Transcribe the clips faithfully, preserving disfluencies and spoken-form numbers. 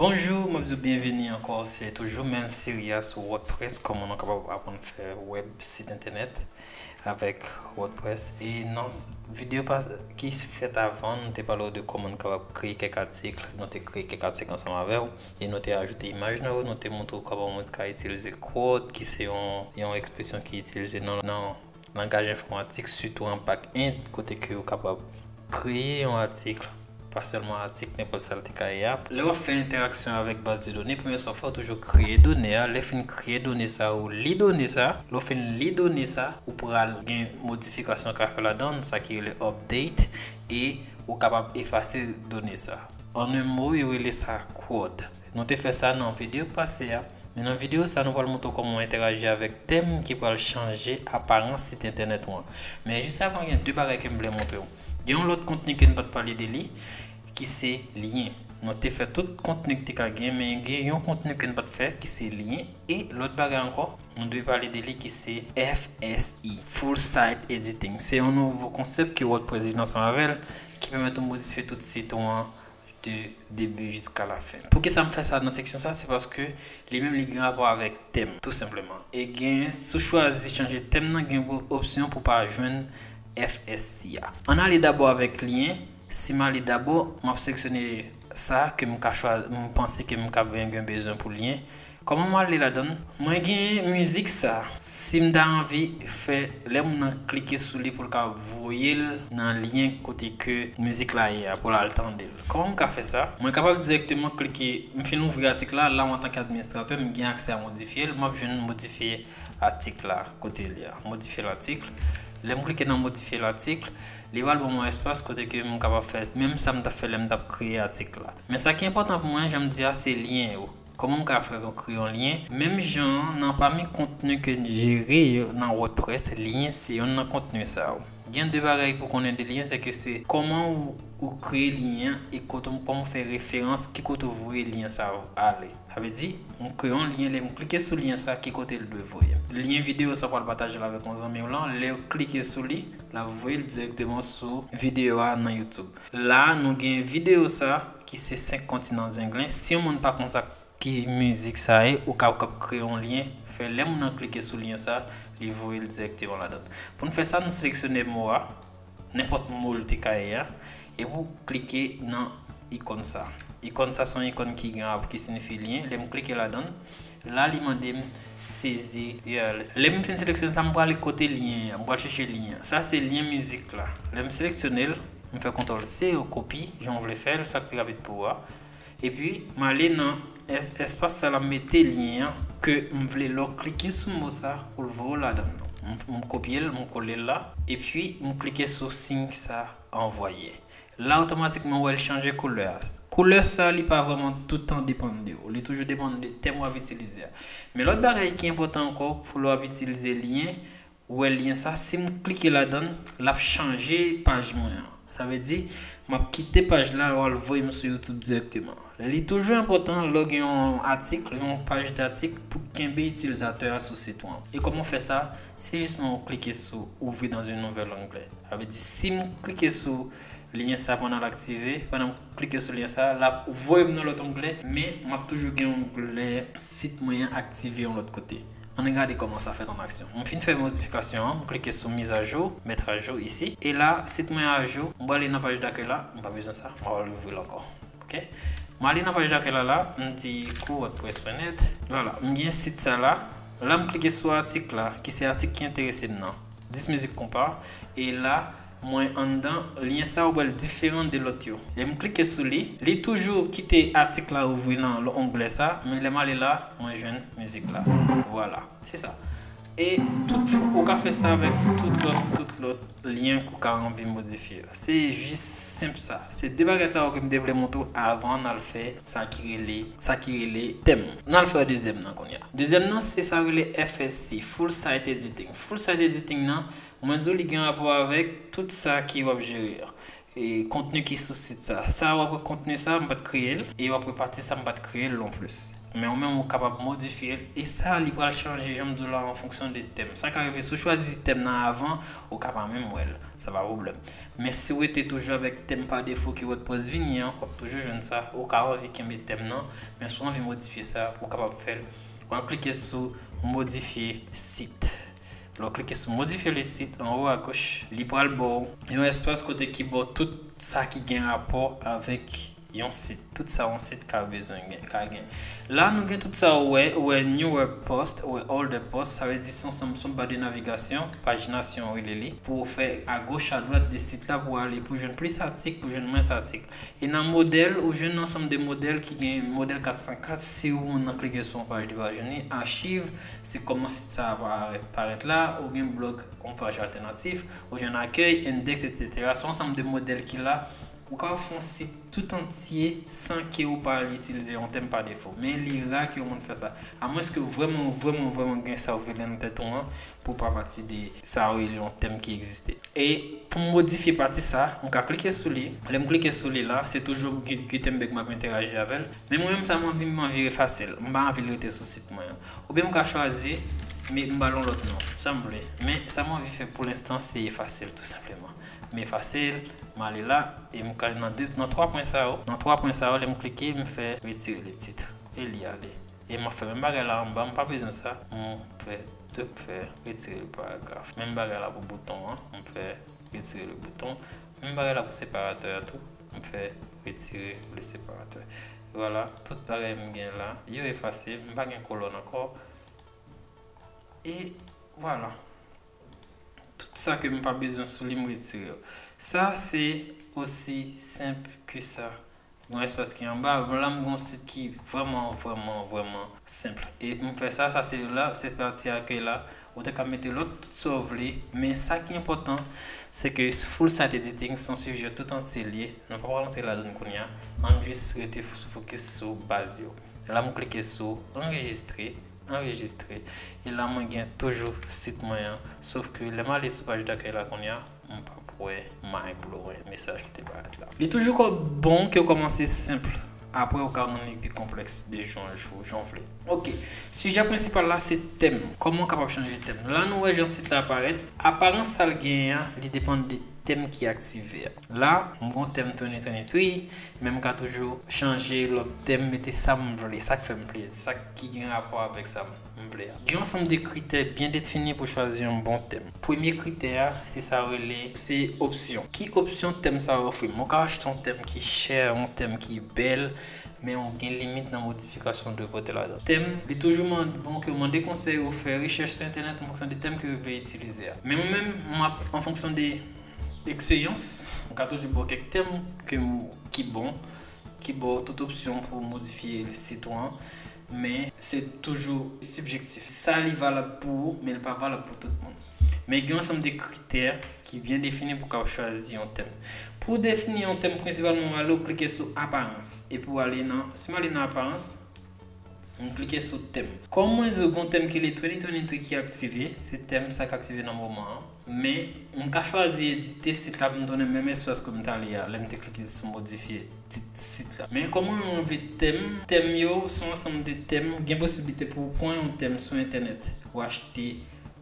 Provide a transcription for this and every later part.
Bonjou, m ap di w byenveni ankò. Se toujou menm seri a sou WordPress, kòman nou kapab aprann fè wèb sit entènèt avèk WordPress. E nan s- videyo pa- ki fèt avan, nou te pale w de kòman nou kapab kreye kèk atik. Nou te kreye kèk atik ansanm avè w e nou te ajoute imaj nan yo. Nou te montre w kòman w ka itilize Claude, ki se yon, yon ekspresyon ki itilize nan, nan langaj enfòmatik, sitou an back-end, kote ke ou kapab kreye yon atik, pa sèlman atik, nenpòt sa l te ka ye a. Lè w ap fè entèraksyon avèk baz de done, premye sa w fè, ou toujou kreye done a. Lè w fin kreye done sa, ou li done sa. Lè w fin li done sa, ou pral gen modifikasyon w ka fè ladan l, sa ki rele update, e ou kapab efase done sa. An en mo, yo rele sa Claude. Nou te fè sa nan videyo pase a. Men nan videyo sa, nou pral montre w kòman w entèraji avèk tèm ki pral chanje aparans sit entènèt ou an. Men jis avan, gen de bagay ke m vle montre w. Gen yon lòt kontni ke n pa t pale de li, ki se lyen. Nou te fè tout kontni ki te ka gen, men gen yon kontni ke n pa t fè, ki se lyen. E lòt bagay ankò, nou dwe pale de li, ki se F S E, Full Site Editing. Se yon nouvo konsèp ke WordPress vin ansanm avè l, ki pèmèt ou modifye tout sit ou an de debi jiska lafen. Poukisa m fè sa nan seksyon sa? Se paske li menm li gen rapò avèk tèm, tou senpleman. E gen, si w chwazi chanje tèm nan, gen opsyon pou w pa jwenn F S E a. Ann ale dabò avèk lyen. Si m ale dabò, m ap seleksyone sa ke m ka chwa- m panse ke m ka byen gen bezwen pou lyen. Kòman m ale ladan l? Mwen gen mizik sa. Si m ta anvi fè lè moun nan klike sou li pou l ka voye l nan lyen kote ke mizik la ye a, pou l al tande l. Kòman m ka fè sa? Mwen kapab dirèkteman klike, m fin ouvri atik la, la m antanke administratè, m gen aksè a modifye l, m ap jwenn modifye atik la, kote l ye a. Modifye latik. Lè m klike nan modifye latik, li pral ban mwen espas kote ke m kapab fè menm sa m t ap fè lè m t ap kreye atik la. Men sa ki enpòtan pou mwen, jan m di a, se lyen yo. Kòman m ka fè kreye yon lyen? Menm jan an, nan pami kontni ke n jere yo nan WordPress, lyen se youn nan kontni sa yo. Gen de bagay pou konnen de lyen, se ke se kòman ou, ou kreye lyen an e kote, kòman w fè referans, ki kote w voye lyen sa yo ale. Sa vle di, m kreye yon lyen, lè m klike sou lyen sa, ki kote l dwe voye m. Lyen videyo sa w pral pataje l avèk yon zanmi w lan, lè w klike sou li, l ap voye l dirèkteman sou videyo a nan YouTube. La, nou gen videyo sa ki se senk kontinan zenglen. Si yon moun pa konn sa ki mizik sa ye, ou ka, ou ka kreye yon lyen, fè lè moun nan klike sou lyen sa, li voye l dirèkteman ladan l. Pou n fè sa, nou seleksyone mo a, nenpòt mo l te ka ye a, epi w klike nan ikòn sa. Ikòn sa se yon ikòn ki gen, ki siyifi lyen. Lè m klike ladan l, la li mande m sezi U R L. Lè m fin seleksyone sa, m prale kote lyen an, m pral chèche lyen an. Sa se lyen mizik la. Lè m seleksyone l, m fè kontwòl C, ou kopi, jan w vle fè l, sa k pi rapid pou ou a. Epi, m ale nan es- espas sa la, m mete lyen an ke m vle. Lè w klike sou mo sa, pou l voye w ladan l. M, m kopye l, m kole l la. Epi, m klike sou siy sa, anvoye. La, otomatikman, w wè l chanje koulè a. Koulè sa, li pa vrèman tout tan depann de ou. Li toujou depann de tèm w ap itilize a. Men lòt bagay ki enpòtan ankò, pou lè w ap itilize lyen, ou wè lyen sa, si m klike ladan l, l ap chanje paj mwen an. Sa vle di, m ap kite paj la, l al voye m sou YouTube dirèkteman. Li toujou enpòtan lè w gen yon atik, yon paj datik, pou kenbe itilizatè a sou sit ou an. E kòman w fè sa? Se jisman w klike sou ouvrir dans une nouvelle onglet. Sa vle di, si m klike sou lyen sa pandan l aktive, pandan m klike sou lyen sa, l ap voye m nan lòt onglè, men m ap toujou gen onglè sit mwen an aktive yon lòt kote. Ann gade kòman sa fèt an aksyon. M fin fè modifikasyon an, m klike sou mise à jour, mettre à jour ici. E la, sit mwen an ajou, m prale nan paj dakèy la, m pa bezwen sa, m pral ouvri l ankò. Ok? M ale nan paj dakèy la la, m di cours wordpress point net. Vwala, m gen sit sa la. La, m klike sou atik la, ki se atik ki enterese m nan. Dis mizik konpa. E la, mwen anndan, lyen sa ou wè l diferan de lòt yo. Lè m klike sou li, li toujou kite atik la ouvri nan onglè sa, men lè m ale la, mwen jwenn mizik la. Vwala, se sa. E tout, ou ka fè sa avèk tout lòt, tout lòt lyen ke w ka anvi modifye. Se jis senp sa. Se de bagay sa yo ke m te vle montre w avan n al fè sa ki rele, sa ki rele tèm. N al fè dezyèm nan kounye a. Dezyèm nan, se sa rele F S E, Full Site Editing. Full Site Editing nan, mwen di w li gen rapò avèk tout sa ke w ap jere a. e kontni ki sou sit sa. Sa w ap wè kontni sa, m pa t kreye l, e w ap wè pati sa, m pa t kreye l non plis. Men ou menm ou kapab modifye l, e sa li pral chanje, jan m di w la, an fonksyon de tèm. Sa ka rive si w chwazi tèm nan avan, ou ka pa menm wè l. Sa pa pwoblèm. Men si w rete toujou avèk tèm pa defo ke WordPress vini an, w ap toujou jwenn sa. Ou ka anvi kenbe tèm nan, men si w anvi modifye sa, ou kapab fè l. W ap klike sou modifye sit. Lè w klike sou modifye le sit anwo agoch, li pral ba w yon espas kote ki ba w tout sa ki gen rapò avèk yon sit. Tout sa yon sit ka bezwen gen, ka gen. La nou gen tout sa ou wè, ou wè newer post, ou wè older post, sa vle di se yon sanm, se yon ba de navigasyon, paginasyon yo rele li, pou w fè agoch adwat de sit la pou w ale, pou w jwenn plis atik, pou w jwenn mwens atik. E nan modèl, ou jwenn yon ansanm de modèl ki gen modèl kat san kat, si ou moun nan klike sou yon paj li pa jwenn li, achiv, se kòman sit sa a parèt, parèt la, ou gen blog, yon paj altènatif, ou jwenn akèy, endèks, etsetera. Se yon ansanm de modèl ki la, ou ka fè yon sit tout antye san ke ou pa itilize yon tèm pa defo. Men li ra ke yon moun fè sa. Amwenske vrèman, vrèman, vrèman gen sa ou vle nan tèt ou an, pou pa pati de sa yo rele yon tèm ki egziste. E pou m modifye pati sa, m ka klike sou li. Lè m klike sou li la, se toujou Gu- Gutenberg m ap enteraji avè l. Men mwen menm sa m anvi, m anvi efase l. M pa anvi l rete sou sit mwen an. Oubyen m ka chwazi, men m ba l yon lòt non. Sa m vle. Men sa m anvi fè pou lenstan, se efase l tou senpleman. M efase l, m ale la, e m ka nan de, nan twa pwen sa yo. Nan twa pwen sa yo, lè m klike, m fè retire le titre. E li ale. E m ap fè menm bagay la anba, m pa bezwen sa. M fè, m fè retire le paragraf. Menm bagay la pou bouton an, m fè retire le bouton. Menm bagay la pou separatè a tou, m fè retire le separatè. Vwala, tout bagay m gen la, yo efase, m pa gen kolòn ankò. E vwala. Tout sa ke m pa bezwen sou li, m retire yo. Sa se osi senp ke sa. Gen yon espas ki anba, bon, la m gen yon sit ki vrèman, vrèman, vrèman senp. E pou m fè sa, sa se la, se pati akèy la. Ou te ka mete lòt, tout sa w vle, men sa ki enpòtan, se ke full site editing se yon sijè tout antye l ye. Nou pa pral antre ladan l kounye a. Ann jis rete f- fokis sou baz yo. La m klike sou anrejistre, anrejistre. E la mwen gen toujou sit mwen an. Sof ke lè m ale sou paj dakèy la kounye a, m p ap wè my blowing mesaj ki te parèt la. Li toujou kò- bon ke w kòmanse senp. Apre ou ka rann li pi konplèks de jan w, jan w vle. Ok. Sijè prensipal la se tèm. Kòman w kapab chanje tèm? La nou wè jan sit la parèt. Aparans sa l genyen an, li depann de tèm ki aktive a. La, m gon tèm twenty twenty-three, men m ka toujou chanje lòt tèm, mete sa m vle, sa k fè m plezi, sa ki gen rapò avèk sa m vle a. Gen yon ansanm de kritè byen defini pou chwazi yon bon tèm. Premye kritè a, se sa yo rele, se opsyon. Ki opsyon tèm sa yo ofri m? Ou ka achte yon tèm ki chè, yon tèm ki bèl, men ou gen limit nan modifikasyon ou dwe pote ladan. Tèm, li toujou mande, bon, ke w mande konsèy ou fè rechèch sou entènèt an fonksyon de tèm ke w vle itilize a. Men mwen menm, m ap, an fonksyon de eksperyans, m ka toujou ba w kèk tèm ke m, ki bon, ki ba w tout opsyon pou w modifye sit ou an, men se toujou sibjektif. Sa li valab pou ou, men li pa valab pou tout moun. Men gen yon ansanm de kritè ki byen defini pou w kapab chwazi yon tèm. Pou w defini yon tèm, prensipalman w ale w klike sou aparans. Epi w ale nan, si m ale nan aparans, m klike sou tèm. Kòm mwen di w, gon tèm ki rele twenty twenty-three ki aktive, se tèm sa k aktive nan moman an. Men, m ka chwazi edite sit la pou m tounen menm espas ke m t ale a, lè m te klike sou modifye tit sit la. Men kòman mwen vle tèm, tèm yo, se yon ansanm de tèm, gen posiblite pou w pran yon tèm sou entènèt, ou achte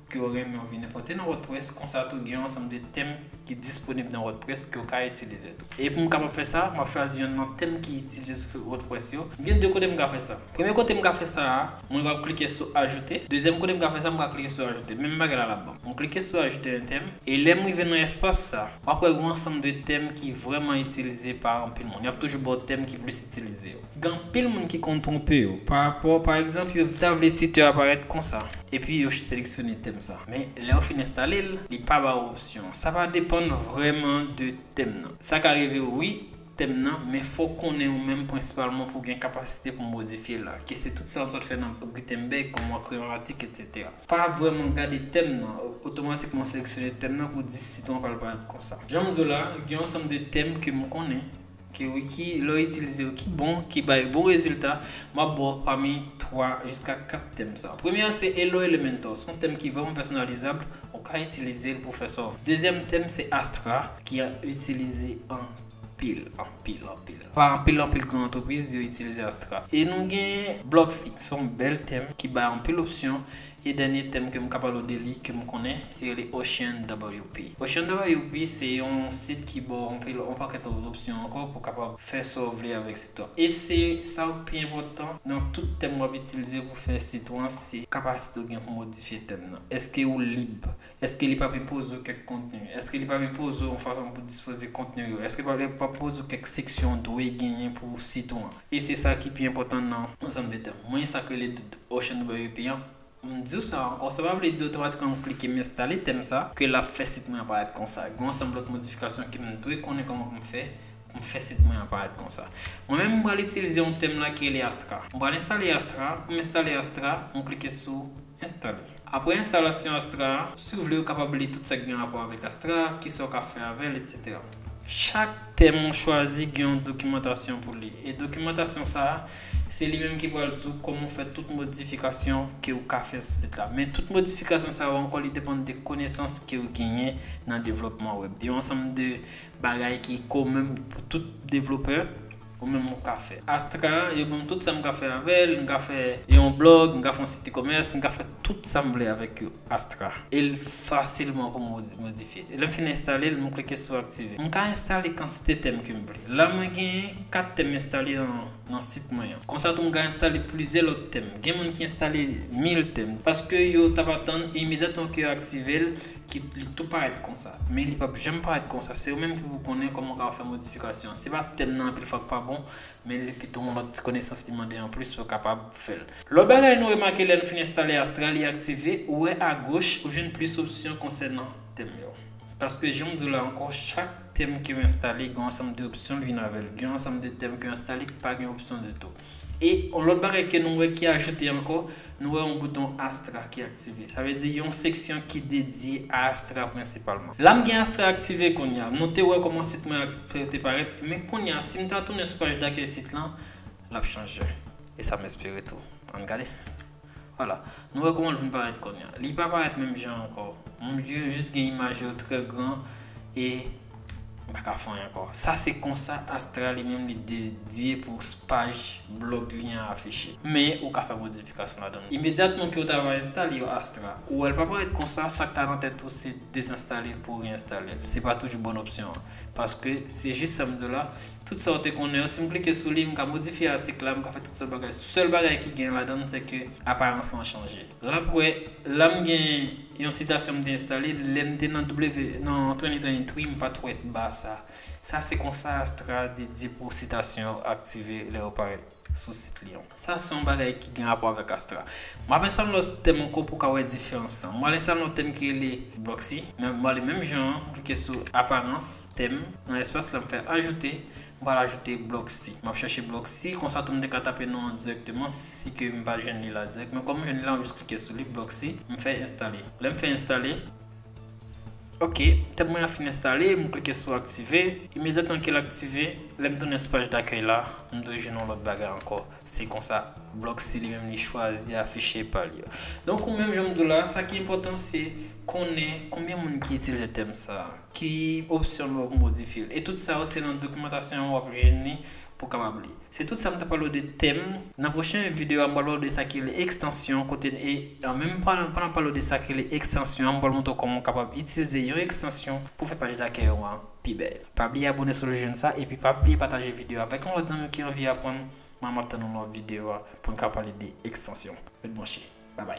ke w renmen, ou vin enpòte nan WordPress, konsa tou gen yon ansanm de tèm ki disponib nan WordPress ke w ka itilize tou. E pou m kapab fè sa, m ap chwazi yonn nan tèm ki itilize sou WordPress yo. Gen de kote m ka fè sa. Premye kote m ka fè sa a, mwen pral klike sou ajoute. Dezyèm kote m ka fè sa, m ka klike sou ajoute. Menm bagay la l ap ban m. M klike sou ajoute un thème. E lè m rive nan espas sa, w ap wè gen yon ansanm de tèm ki vrèman itilize pa anpil moun. Y ap toujou ba w tèm ki plis itilize yo. Gen anpil moun ki konn twonpe yo. Pa rapò, pa egzanp, yo ta vle site yo aparèt konsa. Epi yo seleksyone tèm sa. Men lè yo fin enstale l, li pa ba w opsyon. Sa va depann vrèman de tèm nan. Sa ka rive wi, tèm nan, men fò w konnen ou menm prensipalman pou w gen kapasite pou modifye l la. Ke se tout sa w sot fè nan Gutenberg, kòman w kreye yon atik, etsetera. Pa vrèman gade tèm nan, o- otomatikman w seleksyone tèm nan pou w di sit ou an pral parèt konsa. Jan m di w la, gen yon ansanm de tèm ke m konnen, ke wi, ki, lè w itilize yo, ki bon, ki bay bon rezilta, m ap ba w pami twa jiska kat tèm sa. Premye a se Hello Elementor, se yon tèm ki vrèman pèsonalizab, ou pa itilize l pou fè sa w vle. Dezyèm tèm se Astra ki itilize anpil, anpil, anpil. Pa anpil, anpil gran antrepriz yo itilize Astra. E nou gen Blocksy. Se yon bèl tèm ki bay anpil opsyon. E dènye tèm ke m ka pale w de li, ke m konnen, se rele Ocean W P. Ocean W P se yon sit ki ba w anpil, yon pakèt lòt opsyon ankò pou w kapab fè sa w vle avèk sit ou an. E se sa k pi enpòtan nan tout tèm w ap itilize pou fè sit ou an, se kapasite w gen pou modifye tèm nan. Èske ou lib? Èske li p ap enpoze w kèk kontni? Èske li p ap enpoze w yon fason pou dispoze kontni yo? Èske li p ap enpoze w kèk seksyon w dwe genyen pou sit ou an? E se sa ki pi enpòtan nan ansanm de tèm. Mwen, sa k rele Ocean W P an, m di w sa ankò, sa pa vle di otomatikman m klike m enstale tèm sa, ke l ap fè sit mwen aparèt konsa. Gen yon ansanm lòt modifikasyon ke m dwe konnen kòman pou m fè, pou m fè sit mwen aparèt konsa. Mwen menm, m pral itilize yon tèm la ki rele Astra. M pral enstale Astra. Pou m enstale Astra, m klike sou enstale. Apre enstalasyon Astra, si w vle, ou kapab li tout sa ki gen rapò avèk Astra, kisa w ka fè avè l, etsetera. Chak tèm ou chwazi gen yon dokimantasyon pou li. E dokimantasyon sa a, se li menm ki pral di w kòman w fè tout modifikasyon ke w ka fè sou sit la. Men tout modifikasyon sa yo ankò, li depann de konesans ke w genyen nan devlòpman wèb. Yon ansanm de bagay ki komen pou tout devlopè, ou menm ou ka fè. Astra, yo ban m tout sa m ka fè avè l, m ka fè yon blòg, m ka fè yon sit e-commerce, m ka fè tout sa m vle avèk yo, Astra. E l fasilman pou modi-, modifye. E lè m fin enstale l, m klike sou aktive. M ka enstale kantite tèm ke m vle. La, mwen genyen kat tèm enstale nan, nan sit mwen an. Konsa tou, m ka enstale plizyè lòt tèm. Gen moun ki enstale mil tèm. Paske yo t ap atann, e imedyatman ke yo aktive l, ki, li tou parèt konsa. Men li p ap janm parèt konsa. Se ou menm ki pou konnen kòman w ka fè modifikasyon. Se pa tèm nan anpil fwa k pa bon, men li pito yon lòt ti konesans li mande anplis pou w kapab fè l. Lòt bagay nou remake lè nou fin enstale Astra, li aktive, ou wè agoch, ou jwenn plis opsyon konsènan tèm yo. Paske jan m di w la ankò, chak tèm ke w enstale, gen yon ansanm de opsyon l vin avè l. Gen yon ansanm de tèm ke w enstale ki pa gen opsyon ditou. E yon lòt bagay ke nou wè ki ajoute ankò, nou wè yon bouton Astra ki aktive. Sa vle di yon seksyon ki dedye a Astra prensipalman. La m gen Astra aktive kounye a. Nou te wè kòman sit mwen ak-, te parèt. Men kounye a, si m ta tounen sou paj dakèy sit lan, l ap chanje. E sa m espere tou. Ann gade. Vwala. Nou wè kòman l vin parèt kounye a. Li pa parèt menm jan ankò. M jis gen imaj yo trè gran e m pa ka fè anyen ankò. Sa se konsa Astra li menm li dedye pou paj blòg li an afiche. Men ou ka fè modifikasyon ladan l. Imedyatman ke w ta va enstale yon Astra, ou wè l pa parèt konsa, sa k ta nan tèt ou se dezenstale l pou w reenstale l. Se pa toujou bòn opsyon an. Paske se jis sa m di w la, tout sa w te konnen yo, si m klike sou li, m ka modifye atik la, m ka fè tout sòt bagay. Sèl bagay ki gen ladan l, se ke aparans lan chanje. La pou wè, la m gen yon sitasyon m te enstale, lè m te nan W, nan twenty twenty-three, m pa t wè ba sa. Sa se konsa Astra dedye pou sitasyon yo aktive lè yo parèt sou sit li an. Sa se yon bagay ki gen rapò avèk Astra. M ap enstale lòt tèm ankò pou w ka wè diferans lan. M al enstale yon tèm ki rele Blocksy. Men m ale menm jan an, m klike sou aparans, tèm, nan espas la m fè ajoute, m pral ajoute Blocksy. M ap chèche Blocksy, konsa tou m te ka tape non an dirèkteman, si ke m pa jwenn li la dirèk. Men kòm m jwenn li la, m jis klike sou li, Blocksy, m fè enstale. Lè m fè enstale, ok, tèm mwen an fin enstale, m klike sou aktive. Imedyatman ke l aktive, lè m tounen sou paj dakèy la, m dwe jwenn yon lòt bagay ankò. Se konsa, Blocksy li menm li chwazi afiche pa l yo. Donk, ou menm jan m di w la, sa ki enpòtan se konnen konbyen moun ki itilize tèm sa a, ki opsyon l wè pou modifye l. E tout sa yo se nan dokimantasyon an w ap jwenn li pou w kapab li. Se tout sa m t ap pale w de tèm. Nan pwochen videyo a, m pral pale w de sa ki rele ekstansyon, kote e an menm pandan, pandan m pale w de sa ki rele ekstansyon an, m pral montre w kòman w kapab itilize yon ekstansyon pou fè paj dakèy ou an pi bèl. Pa bliye abòne sou lachenn sa, epi pa bliye pataje videyo a avèk yon lòt zanmi ki anvi aprann. Mwen, m ap tann yon lòt videyo a pou n ka pale de ekstansyon. Ret branche. Babay.